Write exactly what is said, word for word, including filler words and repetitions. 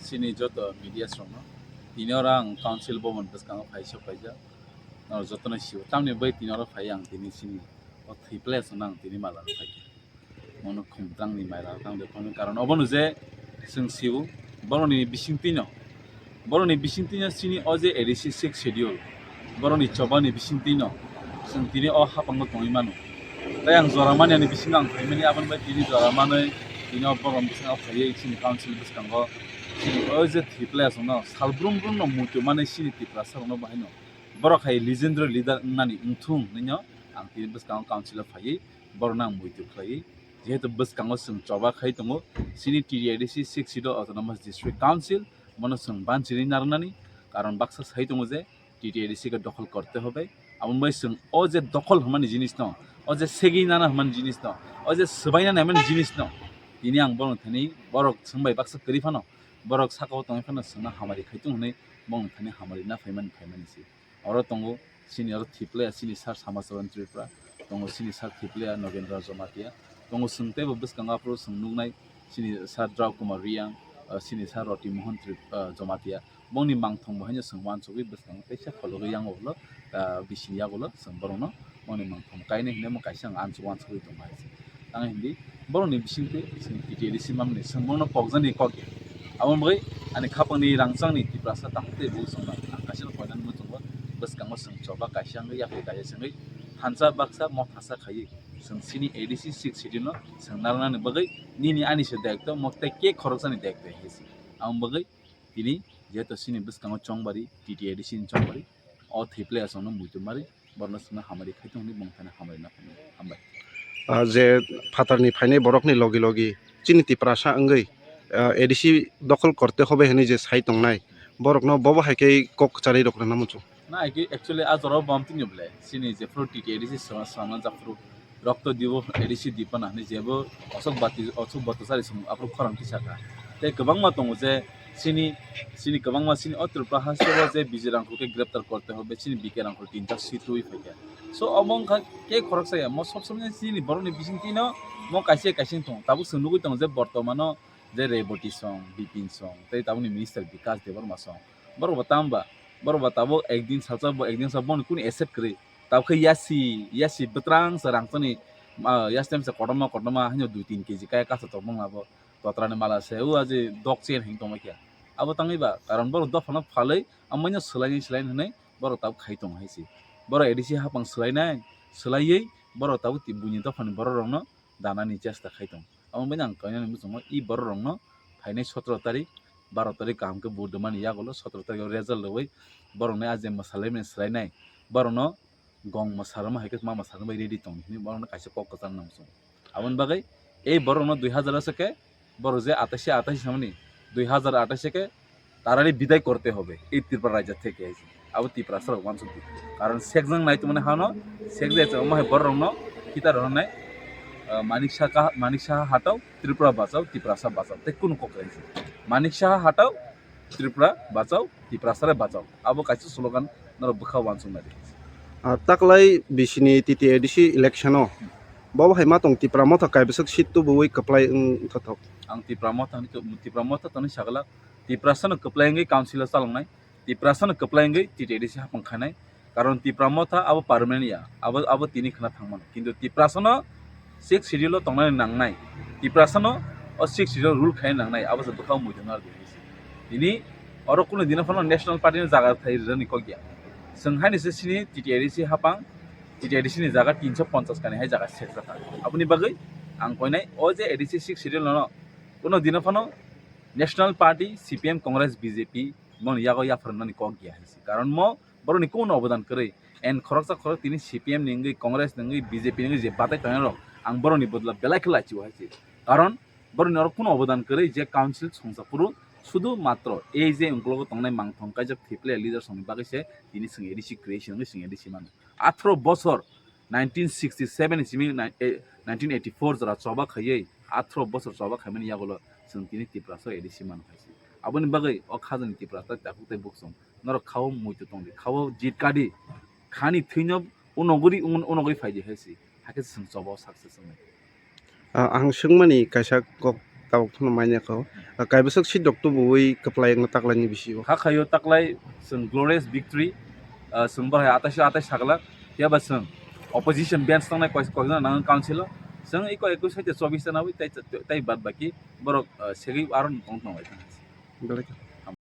Chini joto media rokno tini oro ang council bhavan bwskango phaisa phaijak. Norok jotono sio. Tamni bai tini oro phai ang tini chini o thwi place no ang tini mala rw phaikha. Mono khumtrangni maila tang de phano karon obono je chwng sio boroni bisingtwino, boroni bisingtwino chini o je A D C sixth schedule boroni chobani bisingtwino chwng tini o haphango tongwi mano. Tai ang jora mani ani bisingo ang phaimani aboni bai tini jora manwi tini o borok bisingo phaiwi chini council bwskango chini o je thwi place no sal brum brum no muitu mani chini Tiprasa rokno bahaino borok hai legendary leader wngnani wngthung hinwi no ang tini bwskango council o phaiwi borokno ang muitu khlaiwi, jehetu bwskango chwng choba khai tongo, chini T T A D C sixth schedule autonomous district council, bono chwng banchini narwknani, karon baksa sai tongo je T T A D C ke dokhol korte hobe, aboni bai chwng o je dokhol hwnmani jinis no, o je segwi nana hwnmani jinis no, o je swbai nana hwnmani jinis no, tini ang borok thani borok chwng bai baksa kwrwi phano, borok saka o tongwi phano chwngno hamari khai tongo hwnwi borok thani hamari na phaimani phaimani se. Oro tongo chini oro thwi player chini sir Samacharan Tripura, tongo chini sir thwi player Nogendra Jamatia, tongo chwng teibo bwskango aphuru chwng nuknai chini sir Drau Kumar Riang, ah, chini sir Roti Mohan Trip-, ah, Jamatia. Bongni mangthong bo haino chwng uansugwi bwskango teisa khologwi yango ulo, ah, bisini yagulo chwng borokno bongni mangthong kainwi hinwi omo kaisa ang ansuk uansugwi tongo hai se. Tamo hindi borokni bisingtwi chwng T T A D C mamni chwng bono kokjaknai kok ya. Aboni bagwi ani khapangni rangchakni Tiprasa tamo tei bo chwng ang kaisa no koinani muchungo bwskango chwng choba kaisa wngwi yakri kaisa se wngwi thansa baksa mothasa khaiwi chwng chini A D C sixth schedule no chwng narwknani bagwi nini ani se daitw mo tei khe khoroksani daitw hai se. Aboni bagwi tini jehetu chini bwskango chongbari T T A D C ni chongbari o thwi player chwngno muitu mari borokno chwngno hamari khai tongo hinwi bongthani hamari na phano hambai. Ah, je phatarni phainai borokni logi logi chini Tiprasa wngwi, ah, A D C dokhol korte hobe hinwi je sai tongnai borokno bobo hai khe kok kwcharwi rok rwna muchung. Na, actually, a jora o bom tini bole chini jephuru T T A D C swrwngna japhuru rokto dibo A D C dipana hinwi jebo osok bati, osok bati sari song aphuru khorang tisaka. Tei kwbangma tongo je chini, chini kwbangma chini o Tripura hasteo je Bijay Rangkhol khe greptar korte hobe, chini B K Rangkhol tinta situwi phaikha. So, omo wngkha khe khoroksa ya, mo sob somoi chini borokni bisingtwino mo kaisa kaisa wng tongo. Tabuk chwng nugwi tongo je bortomano je Reboti song, Bipin song, tei tabukni minister Bikash Debbarma song. Borok bo tamo ba, borok bo tabuk ekdin salsa bo ekdin sa boni kunu accept kwrwi. Tabuk khe yasi, yasi bwtrang sa rangchakni, ah, yasi time sa kotorma kotorma haino dui tin K G kaya kasa tongmung abo. Totrani mala se, o aje dok chen hing tongma khe. Abo tangwi ba, karon borok dophano phalwi, amaino swlaini swlaini hinwi borok tabuk khai tongo hai se. Borok A D C hapang swlainai, swlaiwi borok tabuk ti-, buini dophani borok rokno danani chesta khai tongo. Amo bini ang kainani muchungo i borok rokno phainai sotro tarik, baro tarik kaham khe vote rwmani yagulo sotro tarik o result rwui borokni a je mwsalaimani swlainai borokno gong mwsarwma hai khe ma mwsarwma bai ready tong hinwi borokno kaisa kok kwchang nang muchungo. Aboni bagwi ei borokno dui hazar o se khe borok je atais atais samani dui hazar atais khe tarari bidai korte hobe ei Tripura rajya theke hai se. Abo Tiprasa rok uansuk di. Karon sekjang nai tongmani hano sekjak tongma hai borok rokno kita rok nai, ah, Manik Saha, Manik Saha hatao Tripura bachao, Tiprasa bachao tei kunu kok hai se. Manik Saha hatao Tripura bachao, Tiprasa re bachao. Abo kaisa slogan norok bwkha uansuk nai di. Ah, taklai bisini T T A D C election o bobo hai ma tong Tipra Motha kaibwswk seat tubuwi kwplai wng thothok. Ang Tipra Motha ni, Tipra Motha tongni sagala Tiprasa no kwplai wngwi council o chaloknai. Tiprasa no kwplai wngwi T T A D C hapang khainai. Karon Tipra Motha abo permanent ya, abo, abo tini khna thangmano. Kintu Tiprasa no sixth schedule o tongnani nangnai. Tiprasa no o sixth schedule rule khaina nangnai, abo se bwkha muitu nang di. Tini oro kunu dino phano national party no jaga thai rwni kok ya. Chwng haini se sini T T A D C hapang, T T A D C ni jaga tinso ponchas kani hai jaga sek jaka. Aboni bagwi ang koinai o je A D C sixth schedule no kunu dino phano national party, C P M, Congress, B J P, boni yago yapharnani kok ya hai se. Karon mo borokni kunu obodan kwrwi. And khoroksa khorok tini C P M ni wngwi, Congress ni wngwi, B J P ni wngwi je batai tongnai rok, ang borokni bodol belai khe laichio hai se. Karon borokni oro kunu obodan kwrwi je council songsa phuru sudu matro ei je ungkologo tongnai mangthong kaijak thwi player leader songni bagwi se tini chwng A D C creation wngwi chwng A D C mano. Atharo bosor nineteen sixty seven ni simi nai-, eh, nineteen eighty four jora choba khaiwi atharo bosor choba khaimani yagulo chwng tini Tiprasa A D C mano hai se. Aboni bagwi o khajani Tiprasa takhuk tei buksong norok khao muitu tongdi, khao jit kadi, khani thwino unogwi, un-, unogwi phaidi hai se. Hakhe chwng choba o success wngnai. Ah, ang swngmani kaisa kok, tabuk thumno manya kho. Kaibwswk seat rok tubuwi kwplai wngna taklaini bisingo. Kha khaio taklai chwng glorious victory, ah, chwng bahai atais atais sagla, phiya ba chwng opposition bench tongnai koi-, koina nang council o, chwng iko ekus hai chobis ta nawi tai, tai bad baki borok, ah, segwi aro tong tong lai thang. Belai khe.